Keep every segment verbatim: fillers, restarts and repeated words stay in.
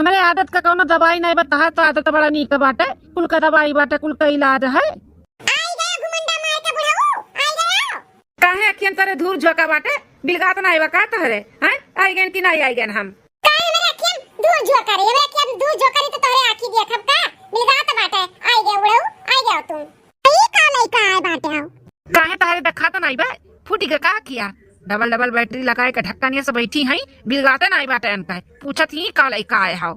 हमरे आदत का कउनो दवाई नाहीं बा, तहार तो आदत बड़ा नीक बाटे, कुल का दवाई बाटे, कुल का इलाज है। आई गया घुमंडा मार के बुढ़ऊ, आई गया। काहे अखियन तरे धूर झोंका बाटे, बिलगात नाहीं बा का तोहरे, हैं? आई गयन कि नाहीं आई गयन हम? काहे हमरे अखियन धूर झोंका रही, हमरे अखियन धूर झोंका रही तो तोहरे आँखी देखब का? बिलगात बाटे, आई गया बुढ़ऊ, आई गया तू। ई का लइका आए बाटे हो? काहे तहरे देखात नाई बे? फूटी के का किया? डबल डबल बैटरी लगाए के ढक्कनिया से बैठी हई, बिलगाते नाई बाटे अनका। पूछत ही का लइका आए हो?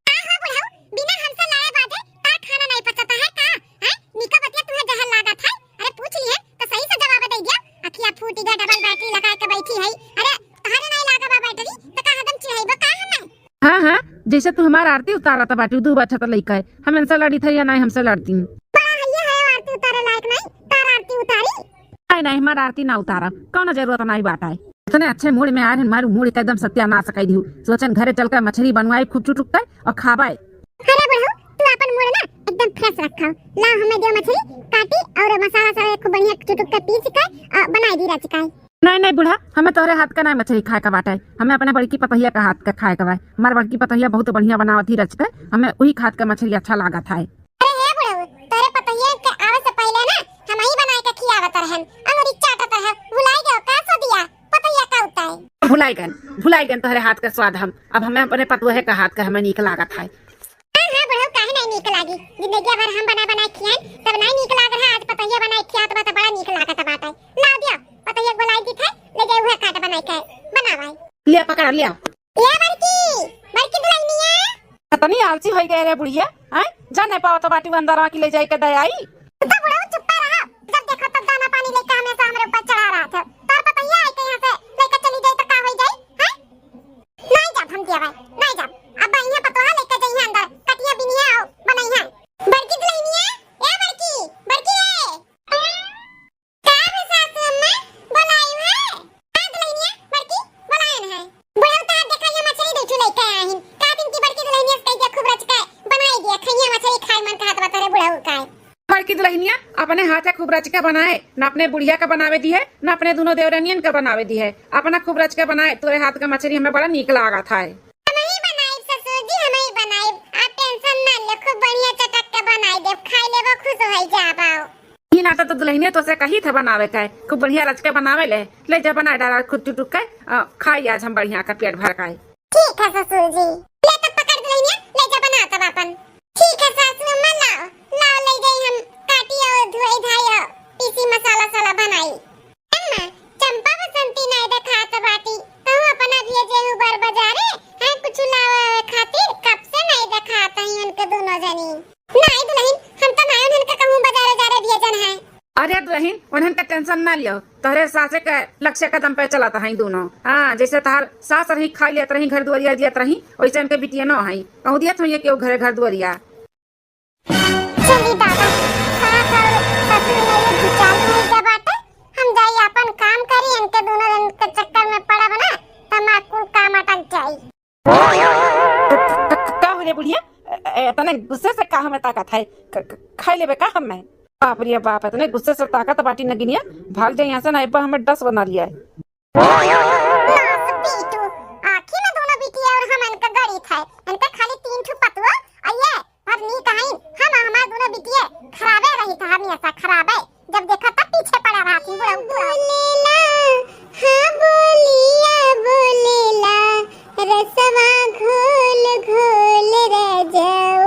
का हो बुढ़ऊ, बिना हमसे लड़े बाजे तार खाना नाई पचता है का? हैं? निका बतिया तुहे जहर लागत है? अरे पूछ लिए तो सही से जवाब दे दिया। अखिया फूटी गए, डबल बैटरी लगाए के बैठी हई। अरे तहरे नाई लागा बा बैटरी तो का हरदम चिढ़ाई बा का हमें? हाँ, हाँ, जैसे तू हमार आरती उतारत बाटी, दू बछत लइका है, हम इनसे लड़ी थे या नाई हमसे लड़ती। बड़ा हइया है, आरती उतारे लायक नाई, तार आरती उतारी। नाई, नाई, हमार आरती ना उतारा, कउनो जरूरत नाई बाटा है। इतने अच्छे मूड में आए हैं, मारू मूड का एकदम सत्यानाश कर दिहू। सोचन घरे चल के मछरी बनवाई खूब चुटुक के और खाबाई। अरे बुढ़ऊ, तू अपन मूड ना एकदम फ्रेश रखा। लाओ हमें दियो मछरी काटी और मसाला सब खूब बढ़िया चुटुक के पीस के और बनाई दी रच के। नहीं, नहीं बूढ़ा, हमें तोहरे हाथ का नहीं मछली खाए का बाटे, हमें अपने बड़की पतोहिया का हाथ का खाए का बा। हमार बड़की पतोहिया बहुत बढ़िया बनावत ही रच के, हमें वही हाथ का मछली अच्छा लागत है। अरे हे बुढ़ऊ, तोहरे पतोहिया के आवे से पहले ना हम ही बनाए के खियावत रहन, अंगुरी चाटत रहे, भुलाई गयो का सदिया पतोहिया का उताए? भुलाई गन, भुलाई गन तोहरे हाथ का स्वाद हम, अब हमें अपने पतोहे का हाथ का हमें नीक लागत है। हाँ, हाँ, बुढ़ऊ, काहे नाई नीक लागी? जिंदगिया भर हम बना बनाए खियान, तब नाई नीक लाग रहा, आज पतोहिया बनाए खियात बा, त बड़ा नीक लागत बाटे। ला दिया, पतोहिया के बोलाई दी थे, ले जाए उहे काट बनाए के, बनावाई। लिया, पकड़ा, लिया। ए बड़की, बड़की दुल्हनिया। इतनी आलसी होई गए रे बुढ़िया, हैं? जा नहीं पावत बाटी अंदर आके ले जाए के दयाई। तो बुढ़ऊ चुप्पा रहा, जब देखो तब दाना पानी लेके हमेशा हमरे ऊपर चढ़ा रहा था। तार पतोहिया आई के यहाँ से लेके चली जाई तो का होई जाई, हैं? नाई जाब हम दिया भाई, नाई जाब। अब इहाँ पतोहा लेके जइहे अंदर, कटिया बिनिया और बनइहे। बड़की दुल्हनिया, ए बड़की, बड़की ए। का रे सासू अम्मा, बोलायु है? का दुल्हनिया, बड़की, बोलायन है। बुढ़ऊ तहार देखा ये मछली दू ठो लेके आहिन। का दिन की बड़की दुल्हनिया से कह दिया खूब रच के बनाई दिया, खइया मछली खाए मन कहत बा तोरे बुढ़ऊ का है। बड़की दुल्हनिया अपने हाथ से खूब रच के बनाए, न अपने बुढ़िया का बनावे दी है, न अपने दोनों देवरनियन का बनावे दी है। अपना खूब रच के बनाए, तोरे हाथ का मछली हमें बड़ा नीक लागत है। हमही बनाइब ससुर जी, हमही बनाइब। आप tension ना ले, खूब बढ़िया चटक के बनाई देब, खाई लेबो, खुश होई जाबो। ई नाता तो दुल्हनिया तोसे कही था बनावे का है, खूब बढ़िया रच के बनावे ले, ले जा बनाए डाला खुद टुटुक के, अ, खाई आज हम बढ़िया का पेट भर का है। ठीक है ससुर जी। ले तब पकड़ दुल्हनिया, ले जा बना तब अपन। ठीक है सासू अम्मा, लाओ, लाओ ले जाई हम काटी और धोई धाई और पीसी मसाला साला बनाई। अम्मा, चंपा बसंती नाई देखात बाटी, कहूँ अपना भेजे हूँ बर बाजारे, हैं कुछ लावे खातिर, कब से नाई देखात हई उनके दोनों जनी। नाई दुल्हन, हम तो नाई उन्हन के कहूँ बाजारे जारे भेजन है। अरे दुल्हन, उन्हन का tension ना लियो, तोहरे सासे के लक्ष्य कदम पे चलत हई दोनों। हाँ, जैसे तहार सास रही, खाई लेत रही, घर दुआरिया दियत रही, वैसे उनके बिटिया न हई, कहूँ दियत हई केहू घरे घर दुआरिया। चली दादा, सास और ससुर में ये विचार नहीं के बाटे, हम जाई अपन काम करी, इनके दोनों जन के चक्कर में पड़ब ना, त हमार कुल काम अटक जाई। का हो रे बुढ़िया, ए-, ए-, इतने गुस्से से का हमें ताकत है? क-, क-, खाई लेबे का हमें? बाप रे बाप, इतने गुस्से से ताकत बाटी नगिनिया, भाग जाए यहाँ से, ना एक बार हमें डस बना लिया है। नास पीटू, आखिर में दोनों बिटिया और हम इनका गणित है, इनका खाली तीन ठो पतुआ, और ये हर नी कहीं हम हमार दोनों बिटिया खराबे रही था, हमेशा खराबे, जब देखा तब पीछे पड़ा रहा थी बुढ़ऊ, बुढ़ऊ। बोलेला, हाँ बोलिया बोलेला, रसवा घोल घोल राजाऊ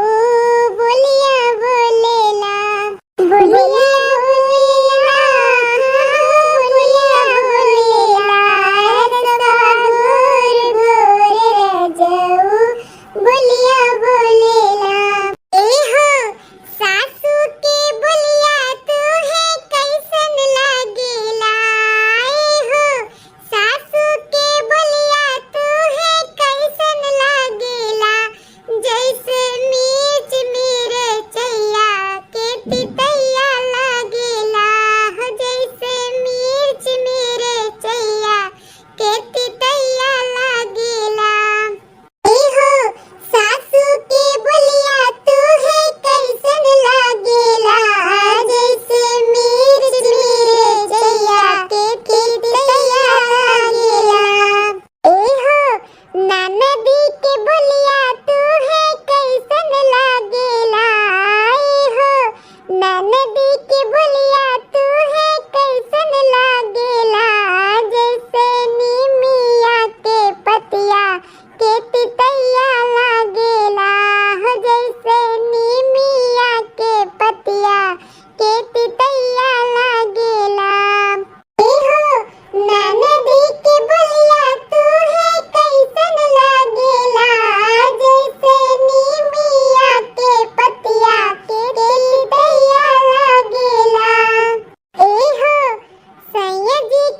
बोलिया बोलेला। बोलिया बोलेला, बोलिया बोलेला,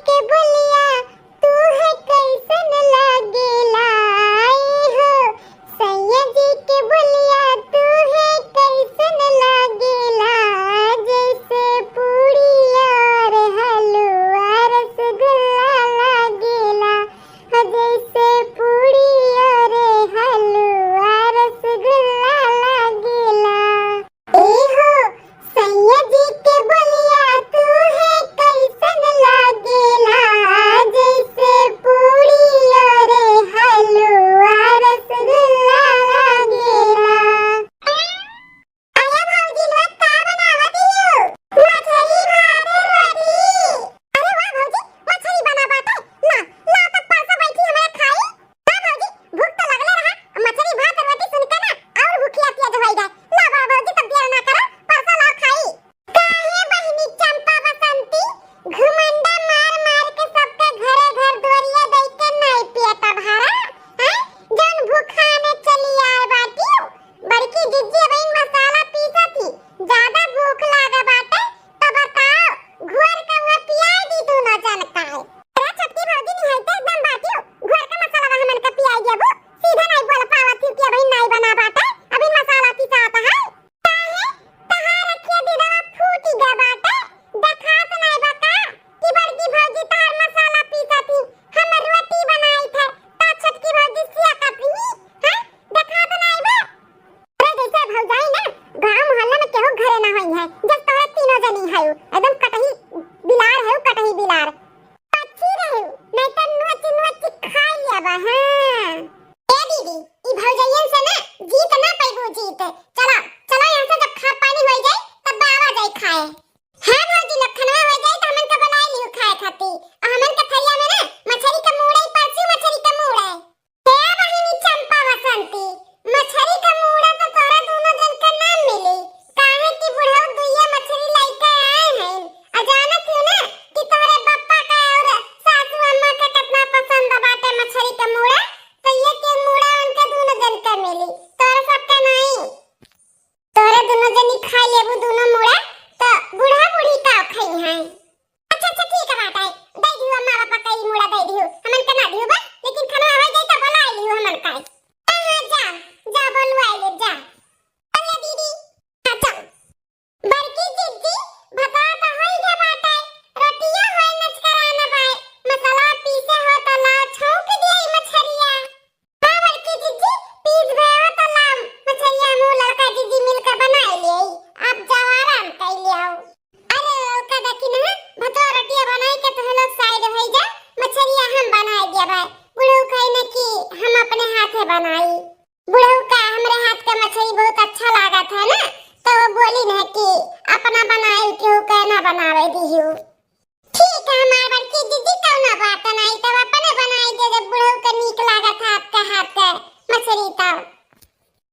के बोलिया तू है कैसन लागेला, ए हो सैया जी के बोलिया तू है कैसन लागेला, जैसे पूरी और हलवा रसगुल्ला लागेला, हो जैसे पूरी और हलवा रसगुल्ला लागेला। ए हो सैया जी के बोलिया तू है कैसन लागेला, जैसे पूरी और हलवा रसगुल्ला लागेला। अरे भौजी लोग का बनावत हियो? मछरी भात रोटी। अरे वाह भौजी, मछरी बना बाटे। ला, ला त परसा बैठी हमरा खाई। हाँ भौजी, भूख त लगले रहा, मछरी भात रोटी सुन के ना और भूखिया तेज होई जाए। ला बा भौजी, तब देर ना करो, परसा ला खाई। काहे बहिनी चंपा बसंती घुमंडा मार मार के सबके घरे घर दुआरिया दई के नाई पेट भरा, हैं? जौन भूखा में चली आए बाटी, बड़की जिज्जी अबहिन मसाला पीसत ही, ज्यादा भूख लागा बाटे, तो बताओ, घोर के हुआ पियाई दी दूनो जन का है। अरे छोटकी भौजी निहायते एकदम बाटियो, घोर के मसाला हमन के पियाई देबू, सीधा नाई बोल पावत ही कि अबहिन नाई बना बाटे, अबहिन मसाला पिसात है। काहे? तहार अखिया दिलवा फूटी गा बाटे, देखात नाई बा का कि बड़की भौजी तहार मसाला पीसत ही, हम रोटी बनाई थे, ता छोटकी भौजी सिया कत ही, हैं? देखात नाई बा। अरे जैसे भौजाई ना, गाँव मोहल्ला में केहू घरे ना होई है, जब तोहरे तीनों जनी है, एकदम कटही बिलार है, कटही बिलार। पक्षी रहे, नहीं तो नोच नोच खा लेबा, हाँ। ए दीदी, ई भौजैयन से ना जीत ना पैबू जीत। चलो, चलो यहाँ से जब खा पानी हो जाए, तब आवा जाए खाए। हाँ भौजी, लोग खनवा हो जाए तो हमन का बुलाए लियो खाए खाती। और हमन का थरिया में ना मछरी का मूड़ा ही परसी, मछरी का मूड़ा है। हे बहिनी चंपा बसंती, मछरी का मूड़ा तो तोरा दोनों जन का ना मिली, काहे कि बुढ़ऊ दुइया मछरी लइके आए हैं। आ जानत हूँ ना कि तोहरे बप्पा का और सासू अम्मा का कितना पसंद बाटे मछरी का मूड़ा, तो ये के मूड़ा उनके दोनों जन का मिली, तोरा सबका नहीं। तोहरे दोनों जनी खा लेबू दोनों मूड़ा, तो बूढ़ा बूढ़ी का खाई हैं। अच्छा, अच्छा, ठीक है, बात है, दे दियो, अम्मा पापा का ई मूड़ा दे दियो, हमन के ना दियो बस, लेकिन खाना हो जाए तो बुला लियो हमन का। हाँ, हाँ, जा, जा, बोलवा ले, जा। अरे दीदी, हाँ, जा। बड़की जिज्जी, भता तो होई गया बाटे, रोटिया होए नचकराना बाय, मसाला पीसे हो तो ला छौंक दिया ई मछरिया। हाँ बड़की जिज्जी, पीस भयो तो लाम, मछरिया हमहू लड़का जिज्जी मिलके बनाई लेई। आप जाओ आराम कई लियाओ। अरे ओका देखी ना, भतवा रोटिया बनाई के तोहे लोग side होई जा, मछरिया हम बनाई देबै। बुढ़ऊ कही ना कि हम अपने हाथे बनाई। बुढ़ऊ का हमरे हाथ का मछरी बहुत अच्छा लागत है ना, तो वो बोली ना कि अपना बनाई केहू के ना बनावे दिहू। ठीक है हमार बड़की दीदी, कौनो बात नहीं, तब अपने बनाई दे, जब बुढ़ऊ के नीक लागत है आपके हाथ के मछरी तब।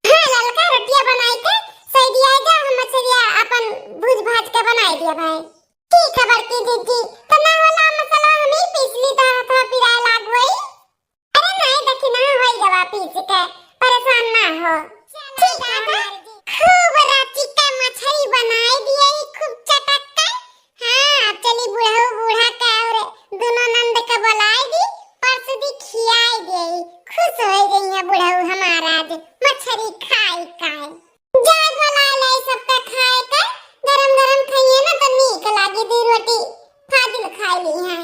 हाँ, ललका रोटिया बनाई के सही दिया जा, हम मछरिया अपन भूज भाज के बनाई दिया भाई। ठीक है बड़की दीदी, तो ना होला मसाला हम ही पीस ली, तो हाथवा पिराए लाग गई। अरे नहीं, देखी ना, होई गवा पीस के, परेशान ना हो। ठीक है, तो खूब राती के मछरी बनाई दिए, खूब चटक के। हाँ, अब चली बुढ़ऊ बूढ़ा के और दोनों नंद के बुलाई दी, परसु दी खियाई दिए, खुश हो गई है बुढ़ऊ हमारा आज मछरी खाई खाए। जाए बुला ले सबका खाए के, गरम गरम खाइए ना तो नीक लागी, दी रोटी फाजिल खाई ली है।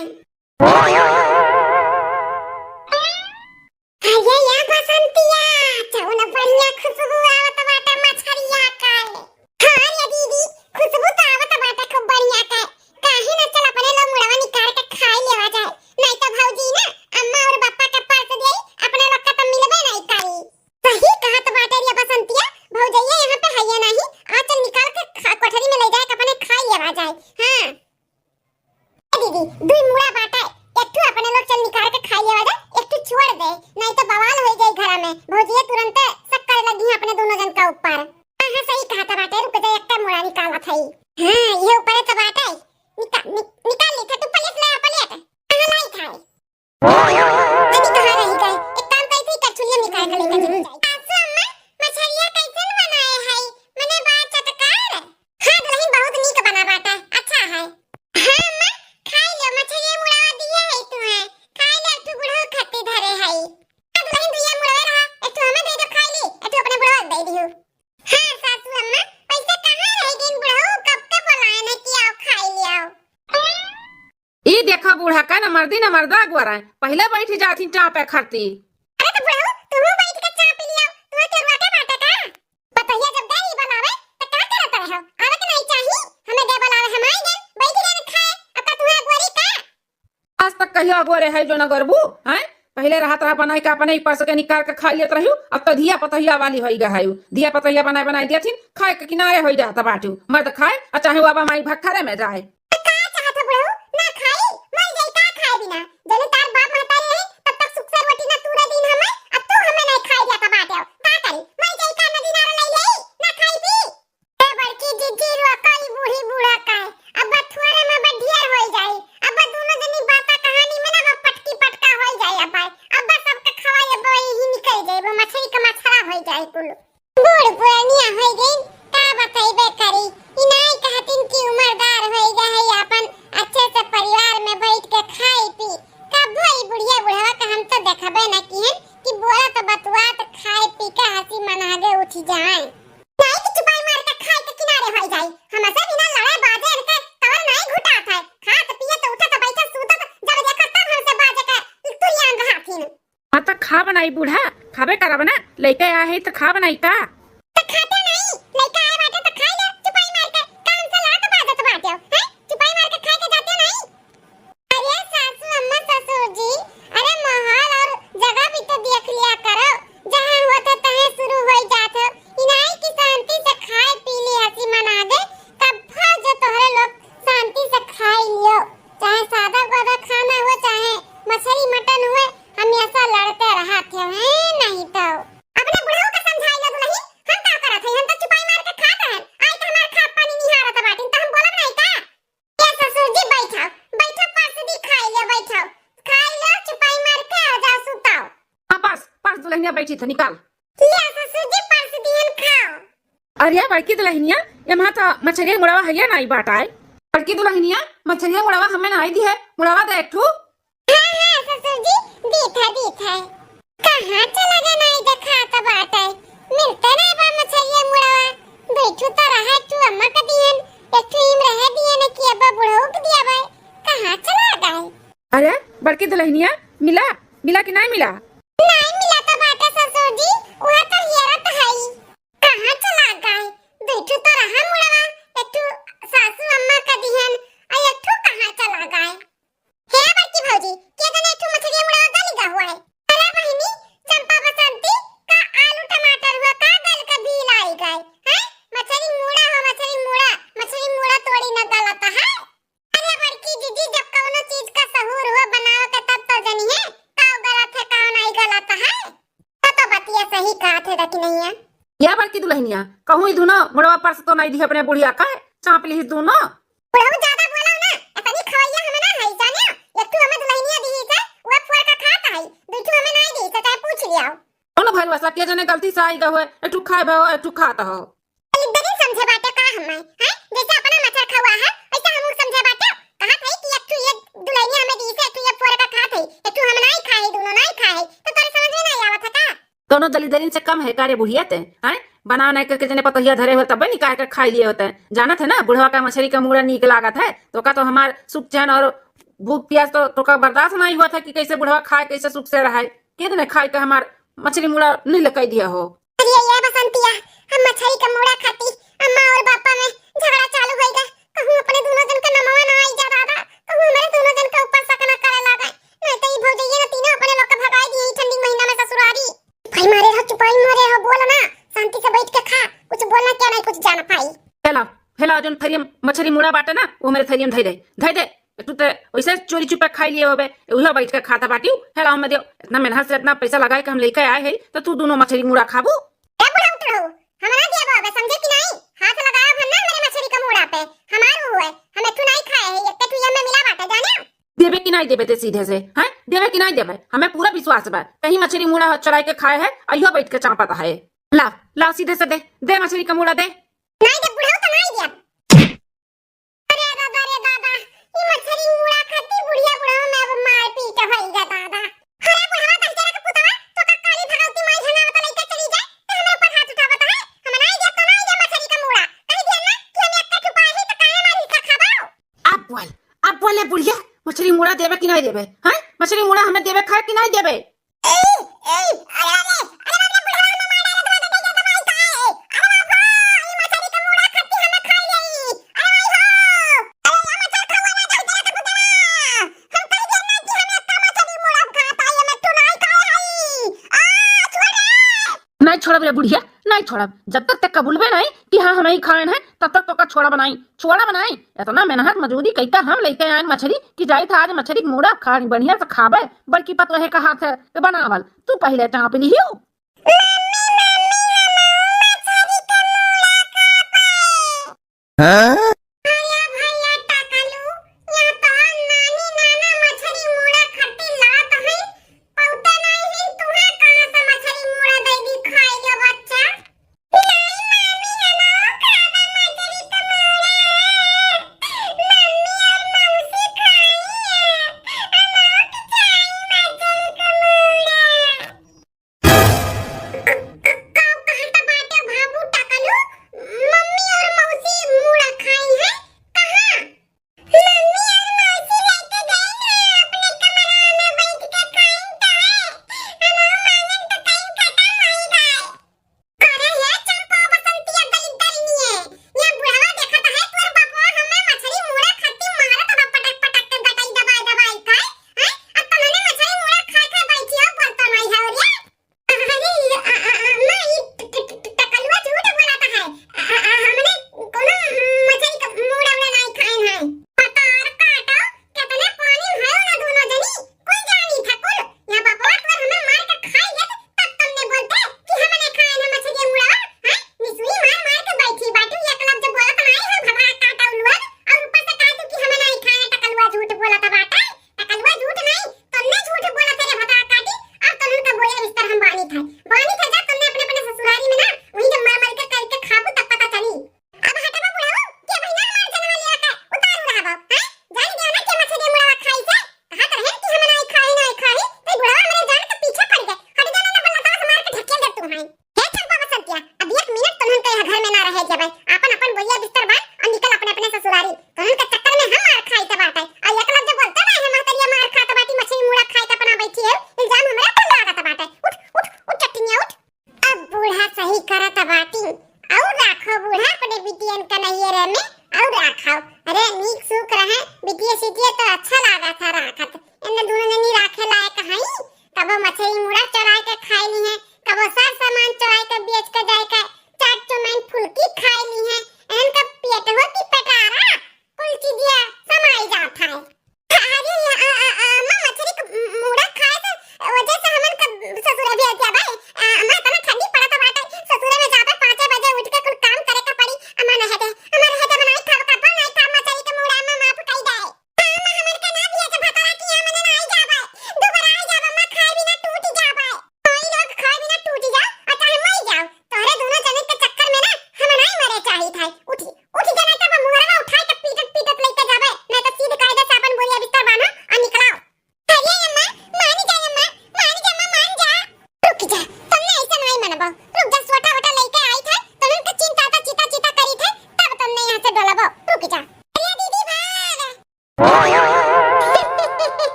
अरे या बसंतिया, जौन बढ़िया खुशबू आवत बाटे मछरिया का। हाँ रे दीदी, खुशबू तो आवत बाटे खूब बढ़िया का। काहे ना चल अपने लोग मुड़वा निकाल के खाई लेवा जाए। नहीं तो भौजी ना अम्मा और बप्पा के परस देई, अपने लोग का तो मिलबे नहीं करी। सही कहत बाटे रे बसंतिया, भौजैया यहाँ पे हइये नहीं। आ चल निकाल के खा-, कोठरी में ले जाए के अपने खाई लेवा जाए। हाँ। ए दीदी, दुई मुड़ा बाटे, एक ठो अपने लोग चल निकाल के खाई लेवा जा, एक ठो छोड़ दे, नहीं तो बवाल हो जाई घरा में। भौजिया तुरंते शक करे लगी हैं अपने दोनों जन का ऊपर। हाँ, हाँ, सही कहत बाटे, रुक जा, एक मुड़ा निकालत हई। हाँ, ये ऊपरे तो बाटे, निका-, नि-, निकाल ली था तू, plate ले आ, plate। कहाँ लाई खाए? अभी कहाँ रही गए? एक काम करी थी, कलछुलिया निकाल के लेके चली जाए। सासू अम्मा, मछरिया कैसन बनाए है? मने बा चटकार? हाँ दुल्हन, बहुत नीक बना बाटा, अच्छा है। हाँ अम्मा, खाई लो, मछरिया मुड़ावा देखा बूढ़ा का न मर्दी न मर्दा अगोराए, पहिले बैठ जाथिन चापे खरती। अरे तो बुढ़ऊ, तुहू बैठ के चाप पी लियाओ, तुहू केरुआ के बाटे का? पतोहिया जब गई बनावे, तो का करत रहे हो? आवे के नहीं चाही, हमें दे बनावे, हम आई गए, बैठ गए खाए, अब का तुहू अगोरी का? आज तक कहियो अगोरे है जो न अगोरबू, हैं? पहिले रहत रहा बनाई के अपने ही परस के निकाल के खाई लेत रहियो, अब तो धिया पतोहिया वाली होई गए है। धिया पतोहिया बनाए बनाए दियथिन, खाए के किनारे होई जात बाटू। मर्द खाए, आ चाहे बाबा माई भखरे में जाए। तो का चाहत हो बुढ़ऊ? ना खाई, मर जाई का खाए बिना? जले तार बाप महतारी रही, तब तक सुख से रोटी ना तूरे दिन हमें, अब तू हमें नहीं खाए दिया का बाटे हो। का करी? मर जाई का नदी नारा लई लई, ना खाई पी? ए बड़की जिज्जी रो कई बूढ़ी बूढ़ा का है। अब थोड़े में अब ढेर होई जाई। अब दोनों जनी बाता कहानी में ना अब पटकी पटका होई जाई। अब, अब सबके खवाई, अब यही निकल जाई, वो मछली का मछरा होई जाई कुल। बूढ़ पुरनिया होई गई, का बतइबे करी। ई नाई कहतिन कि उमरदार होई गए है, अपन अच्छे से परिवार में बैठ के खाई पी। कब ई बुढ़िया बुढ़वा के हम तो देखबे न किहन कि बोलत बतुआत खाए पी के हंसी मनागे उठ जाए। नाई कि चुपाई मार के खाए के किनारे होई जाई। हमसे बिना लड़े बाजे इनके तवर नाई घुटात है। खात पियत उठत बैठत सूतत जब देखत तब हमसे बाजे के तुरियान रहथिन। हाँ, तो खा बनाई बूढ़ा, खाबे करब ना, लइके आए है तो खा बनाई का? तो खाते नहीं, लइके आए बाटे तो खाई ले, चुपाई मार के, काम से लड़त बाजत बाटे, हैं? चुपाई मार के खाए के जाते नहीं। अरे सासू अम्मा ससुर जी, अरे माहौल और जगह भी तो देख लिया करो, जहाँ होत है तहें शुरू होई जात हो। इनाई की शांति से खाए पी ली, हंसी मना दे, कब जो तोहरे लोग शांति से खाई लियो, चाहे सादा वादा खाना हो, चाहे मछली मटन हुए, हमेशा लड़ते रहत हो, हैं? नहीं तो अपने बुढ़ऊ का समझाई लो दुल्हन, हम का करत हई, हम तो चुपाई मार के खात हन, आई तो हमार खात पानी निहारत बाटिन, तो हम बोलब नहीं का? ए ससुर जी बैठो, बैठो परस दी खाई लो, बैठो, खाई लो, चुपाई मार के आ जाओ सुताओ। हाँ, बस, बस दुल्हनिया बैठी तो निकाल। ले ससुर जी परस दिहन खाओ। अरे बड़की दुल्हनिया, ये महा तो मछरिया मुड़वा हइया नाई बाटाए। बड़की दुल्हनिया, मछरिया मुड़वा हमें नाई दिहे, मुड़वा दे एक ठू। हाँ, हाँ, ससुर जी, दीत है, दीत है। कहाँ चला गए नाई देखात बाटे? मिलते नहीं बा मछरिया मुड़वा। दो ठू तो रहा, एक ठू अम्मा का दिहन, एक ठू इम रहे दिहन कि अब्बा बुढ़ऊ के दिया बा। कहाँ चला गए? अरे, बड़की दुल्हनिया, मिला, मिला कि नहीं मिला? नहीं मिला तो बाटे ससुर जी, वह तो हेरत हई। कहाँ चला गए? दो ठू तो रहा मुड़वा, एक ठू सासू अम्मा का दिहन, और एक ठू कहाँ चला गए? हे बड़की भौजी, के जने एक ठू मछरिया मुड़वा गली गा हुआ है। अरे बहिनी, चंपा बसंती, का आलू टमाटर हुआ, का गल के भी लाई गए, हैं? मछरी मुड़ा हो, मछरी मुड़ा, मछरी मुड़ा तोड़ी न गलत है। अरे बड़की दीदी, जब कौनो चीज का सहूर हो बनावे के, तब तो जनिहे का गलत है, का नहीं गलत है। तो, तो बतिया सही कहत है, देखी नहीं है। या बड़की दुल्हनिया, कहूँ ई दुनो मुड़वा परस तो नहीं दी अपने बुढ़िया का, चाप ली दुनो। बुढ़ऊ ज्यादा बोला ना, इतनी खवैया हमें ना है, जानियो। एक ठू हमें दुल्हनिया दी से, वो फोड़ का खात है, दू ठू हमें नहीं दी से, चाहे पूछ लिया। कौनो भइल बा, सकिया जने गलती से आई गए, एक ठू खाए भो, एक ठू खात हो। दलिद्दरी समझे बाटे का हमें, हैं? जैसे अपना मच्छर खवा है, वैसे हमहू समझे बाटे। कहा था कि एक ठू ये दुल्हनिया हमें दी से, एक ठू ये फोड़ का खात है, एक ठू हम नहीं खाए, दोनों नहीं खाए, तो तोरे समझ में नहीं आवत है का? दोनों दलिद्दरिन से कम है का रे बुढ़िया ते, हैं? बना नहीं करके जने पतोहिया धरे हो, तब नहीं काहे के खाई लिए होते हैं। जानत है ना, बुढ़वा का मछरी का मूड़ा नीक लागत है, तो का तो हमार सुख चैन और भूख प्यास तो, तो का बर्दाश्त नहीं हुआ था कि कैसे बुढ़वा खाए, कैसे सुख से रहे। के दिन खाए के हमार मछरी मूड़ा नहीं लकाई दिया हो। अरे ये बसंतिया, हम मछरी का मूड़ा खाती अम्मा और बापा में झगड़ा चालू होई गए। कहूँ अपने दोनों जन का नमवा ना आई जा दादा, कहूँ हमारे दोनों जन का ऊपर शक ना करे लागे। नहीं तो ई भौजैया ना तीनों अपने लोग का भगाई दिए ई ठंडी महीना में ससुरारी। भाई मारे रहो, चुपाई मारे रहो, बोल ना, शांति से बैठ के खा, कुछ बोलना क्या नहीं, कुछ जान पाई। हेला, हेला, जोन थरियम मछरी मूड़ा बाटे ना, वो मेरे थरियम धई दे, धई दे। तू ते वैसे चोरी चुपे खाई लिए होबे, उहे बैठ के खाता बाटियो। हेला, हमें दियो, इतना मेहनत से इतना पैसा लगाए के हम लेके आए हैं, तो तू दोनों मछरी मूड़ा खाबू? ए बुढ़ा उठ रहो, हम ना दिया बाबा, समझे कि नहीं? हाथ लगाया भर ना मेरे मछरी का मूड़ा पे, हमार वो है, हम एक ठू नहीं खाए हैं, एक ठू ये में मिला बाटे, जाने? देबे कि नहीं देबे ते सीधे से, हैं? देबे कि नहीं देबे? हमें पूरा विश्वास बा, कहीं मछरी मूड़ा चुराई के खाए है, अइहो बैठ के चापत है। ला, ला सीधे से दे, दे मछरी का मूड़ा दे। नहीं दे बुढ़ऊ तो नहीं दे। अरे दादा रे दादा, ई मछरी मूड़ा खातिर बुढ़िया बुढ़ऊ में अब मारपीट होई गा दादा। अरे बुढ़वा दहिजरा के पुतवा, तो का काली भगवती माई हंगावत लइके चली जाए, तो हमरा ऊपर हाथ उठावत है? हम नहीं दे तो नहीं दे मछरी का मूड़ा। कह दिया ना कि हम एक ठू पाही तो काहे मारी का खाबो? अब बोल, अब बोले बुढ़िया, मछरी मूड़ा का देबे कि नहीं देबे? हैं? मछरी मूड़ा हमें देबे खाए कि नहीं देबे? ए, ए, अरे, अरे, अरे, बाप रे, बुढ़वा हमें मार डाला, तो दे दे, तो भाई का है? अरे बाप रे, ये मछरी का मूड़ा खट्टी हमें खा गई। अरे भाई हो, अरे ये मछर खावा ना, जाओ, तेरा का पुतला। हम कह दिया ना कि हम एक का मछरी मूड़ा खाता है, ये मैं तो नहीं खाए हई। आ, छोड़ रे। नहीं छोड़ब रे बुढ़िया, नहीं छोड़ब। जब तक ते कबूलबे नहीं कि हाँ, हम ही खाएन है, तब तक तोका छोड़ब नहीं, छोड़ब नहीं। इतना मेहनत मजूरी कइका हम लेके आएन मछरी कि जाई था आज मछरी के मूड़ा खा, बढ़िया से खाबे। बड़की पतोहे का हाथ है बनावल, तू पहले चाँप लिहियो। हाँ?